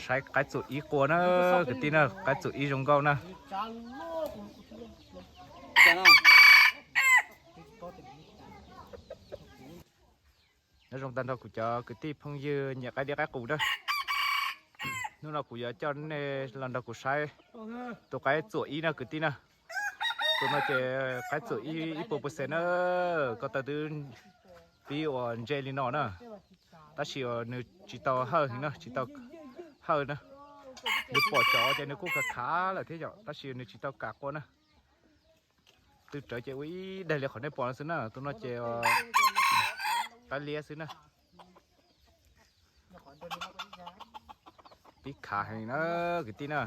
Saib qaib txuam ib qua na, kwv tij na, qaib txuam ib zoo nkauj na. Nyob zoo tag nrho kuv cov kwv tij phooj ywg nyiam qaib diab qaib qus na. Hnub no kuv yuav coj nej los nrog kuv saib tus qaib txuam ib na kwv tij na. Tus no ces qaib txuam ib puas percent na, ko taw twb pib uas ntse li no na. Tab sis nws tsis tau hawj heev na, tsis tau hawj na. Nws pom cov ces nws kuj khav khav lawm thiab yom, tab sis nws tsis tau kam qua na. Tw rawv ces ua ib daim li qhov nej pom no xwb na, tus no ces qaib liab xwb na. Pib khav heev na kwv tij na.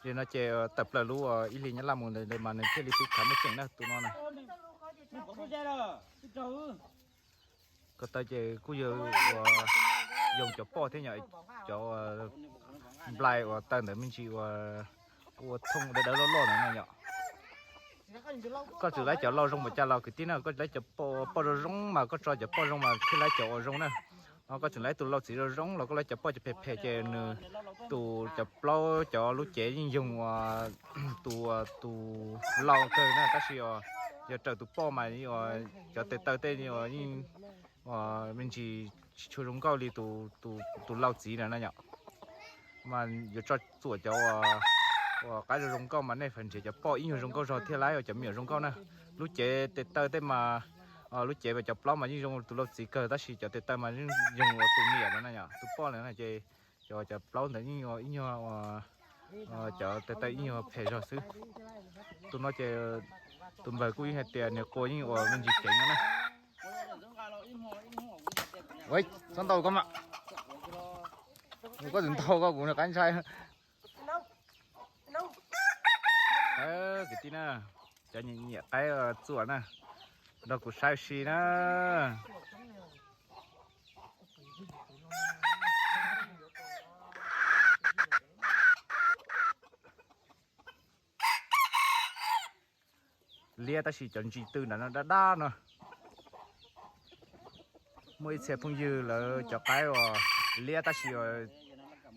Yog no ces tawm plaws lub ib hlis nyab laj mus ntawd mas nws thiaj li pib khav muaj ceem na tus no na. Ko taw ces kuj yog uas yoog cov poj thiab yom, cov nplai uas taw ntawd me ntsis uas kuj ua thooj dawb dawb loj loj ntawd no yom. Koj txawm laib cov lau zoo npaum cas los kwv tij na, koj txawm laib cov poj zoo zoo mas koj tso cov poj zoo mas thiaj laib cov uas zoo na. Koj txawm laib tus lau txiv zoo zoo los koj laib cov poj cov phem phem ces nws tus cov plaub cov lub cev yeej yoog uas tus tus lau kawg na, tab sis yog raws tus poj mas cov tes taw tej yeej me ntsis tsis tshua zoo nkauj li tus lau txiv na na yom. Mas yuav tso txuam cov uas qaib zoo zoo nkauj mas nej faj nrhiav cov poj ib nyuag zoo nkauj zog thiaj laib cov me nyuam zoo nkauj na. Lub cev tes taw tej mas, lub cev mas cov plaub mas yeej zoo tus lau txiv kawg tab sis cov tes taw mas yeej zoo tus niam na na yom, tus poj na na ces cov cov plaub ntawd yeej ib nyuag cov tes taw ib nyuag phem zog xwb. Tus no ces tus npawg kuj yeej hais tias nws qua yeej ua me ntsis ceev no na. Txhob ntaus koj mas, koj txawm ntaus koj kuv nws qab ntshai. Kwv tij na, cov nyiam nyiam qaib txuam na, nrog kuv saib ua si na. Liab tab sis cov ntsis tw ntawd no dab dab no. Muaj ib txhia phooj ywg lawv cov qaib uas liab tab sis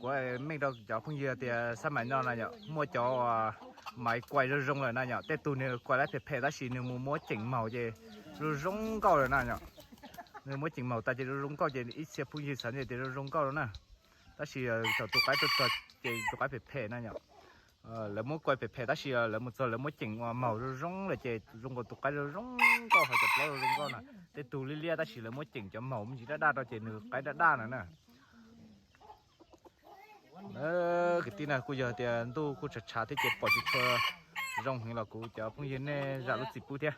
kuv meej rau cov phooj ywg tias xab maim no na yom, muaj cov uas maiv kuais zoo zoo lawm na yom, tej tug nws kuais laib phem phem tab sis nws mus muab ceem maug ces zoo zoo nkauj lawm na yom. Nws muab ceem maug tas ces zoo zoo nkauj ces ib txhia phooj ywg xav tias zoo zoo nkauj lawm na. Tab sis thaum tus qaib tuaj txog ces tus qaib phem phem na yom. Lawv muab kuais phem phem tab sis lawv mus txog lawv muab ceem uas maug zoo zoo lawm ces zoo nkaus tus qaib zoo zoo nkauj ho cov plaub zoo zoo nkauj na. Tej tug liab liab tab sis lawv muab ceem cov maug me ntsis daj daj rau ces nws qaib daj daj na na. Kwv tij na, kuj yog tias ntuj kuj tshav tshav thiab ces pom tsis tshua zoo heev los kuv cov phooj ywg nej zam lub txim pub thiab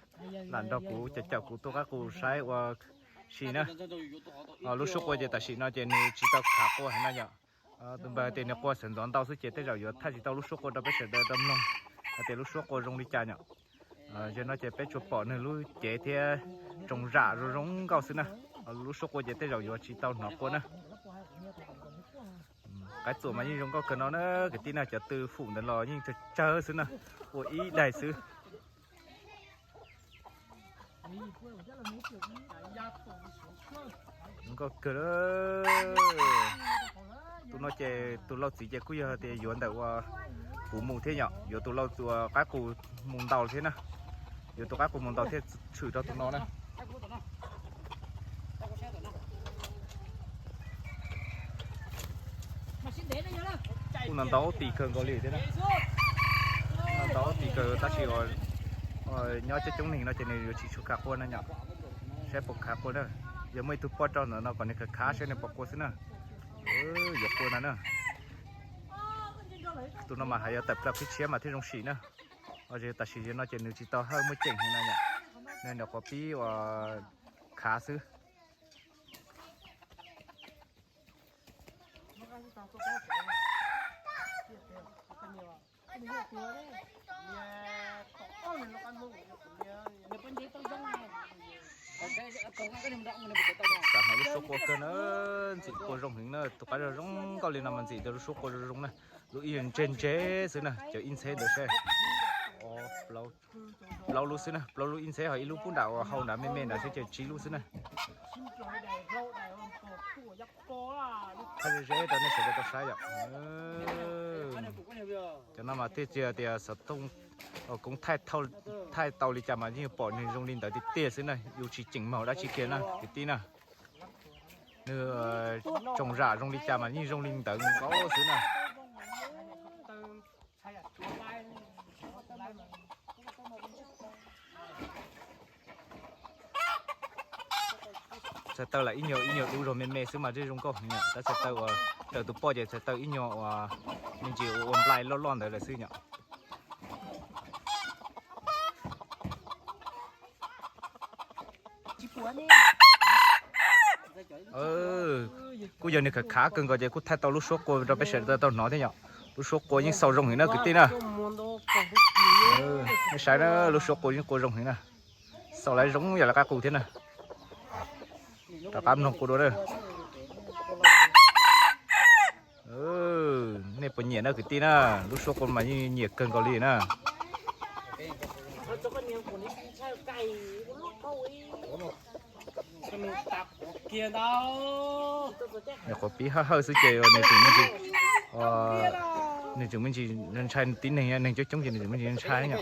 lam nrog kuv caum caum kuv tus qaib qus saib ua si na. Lub suab qua ces tam sim no ces nws tsis tau khav qua heev na yom. Tus npawg tias nws qua sawv ntxov ntau xwb ces tej zaum yuav thaij tsis tau lub suab qua rau peb sawv daws tau mloog hais tias lub suab qua zoo li cas yom. Yog no ces peb tsuas pom nws lub cev thiab tsoos zam zoo zoo nkauj xwb na. Lub suab qua ces tej zaum yuav tsis tau hnov qua na. Qaib txuam mas yeej zoo nkauj kawg no na, kwv tij na, cov tw fum ntawd los yeej tsawg tsawg xwb na, ua ib daim xwb. Zoo nkauj kawg. Tus no ces tus lau txiv ces kuj yog tias yuav ntawm uas kuv mus thiab yom, yuav tus lau txiv uas qaib qus mus ntaus thiab na, yuav tus qaib qus mus ntaus thiaj tshwm rau tus no na. Kuj ntaus ntaus tim kawg nkaus li thiab na. Ntaus ntaus tim kawg tab sis nyob coob coob neeg no ces nws yuav tsis tshua khav qua na yom. Saib puas khav qua na. Yog muaj ib tug poj rau ntawm no kom nws khav khav saib nws puas qua xwb na. Yuav qua no na. Tus no mas hais yog tawm plaws qhib tshiab mas thiaj zoo sim na. Tam sim no ces nws tsis tau hawj muaj ceem heev na yom. Nws nyuam qhuav pib uas khav xwb. Xav hnov lub suab qua kawg na, ntxim qua zoo heev na, tus qaib zoo zoo nkauj li no mas ntxim tias lub suab qua zoo zoo na, lub ib ntse ntse xwb na, cov ib ntxheb ntawd seb. Plaub lub xwb na, plaub lub ib ntxheb ho ib lub pub nram uas hau nrad me me nrad xwb ces tsib lub xwb na. Thaij ze ze rau nej sawv daws tau saib yom. Cov no mas thiaj tsis tias xov tooj koob thaij tau li cas mas yeej pom nws zoo li ntawd tiag tiag xwb na, yus tsis ceem maum dab tsi kiag na kwv tij na. Nws tsoom zam zoo li cas mas yeej zoo li ntawd nkaus xwb na. Txhais taw lam ib nyuag ib nyuag dub zog me me xwb mas zej zoo nkauj heev yom. Tab txhais taw uas raws tus poj ces txhais taw ib nyuag uas me ntsis ua ua nplai loj loj ntawd lawm xwb yom. Kuj yog nws khav khav kawg nkaus ces kuj thaij tau lub suab qua rau peb sawv daws tau hnov thiab yom. Lub suab qua yeej xaus zoo heev na kwv tij na. Nej saib na, lub suab qua yeej qua zoo heev na. Xaus lawv zoo yam li qab qus thiab na. Rov qab mloog qua dua na. Nej puas nyiam na kwv tij na, lub suab qua mas yeej nyiam kawg nkaus li na. Nyuam qhuav pib hawj hawj xwb ces nws tseem me ntsis, nws tseem me ntsis ntshai tib neeg, neeg coob coob ces nws tseem me ntsis ntshai yom.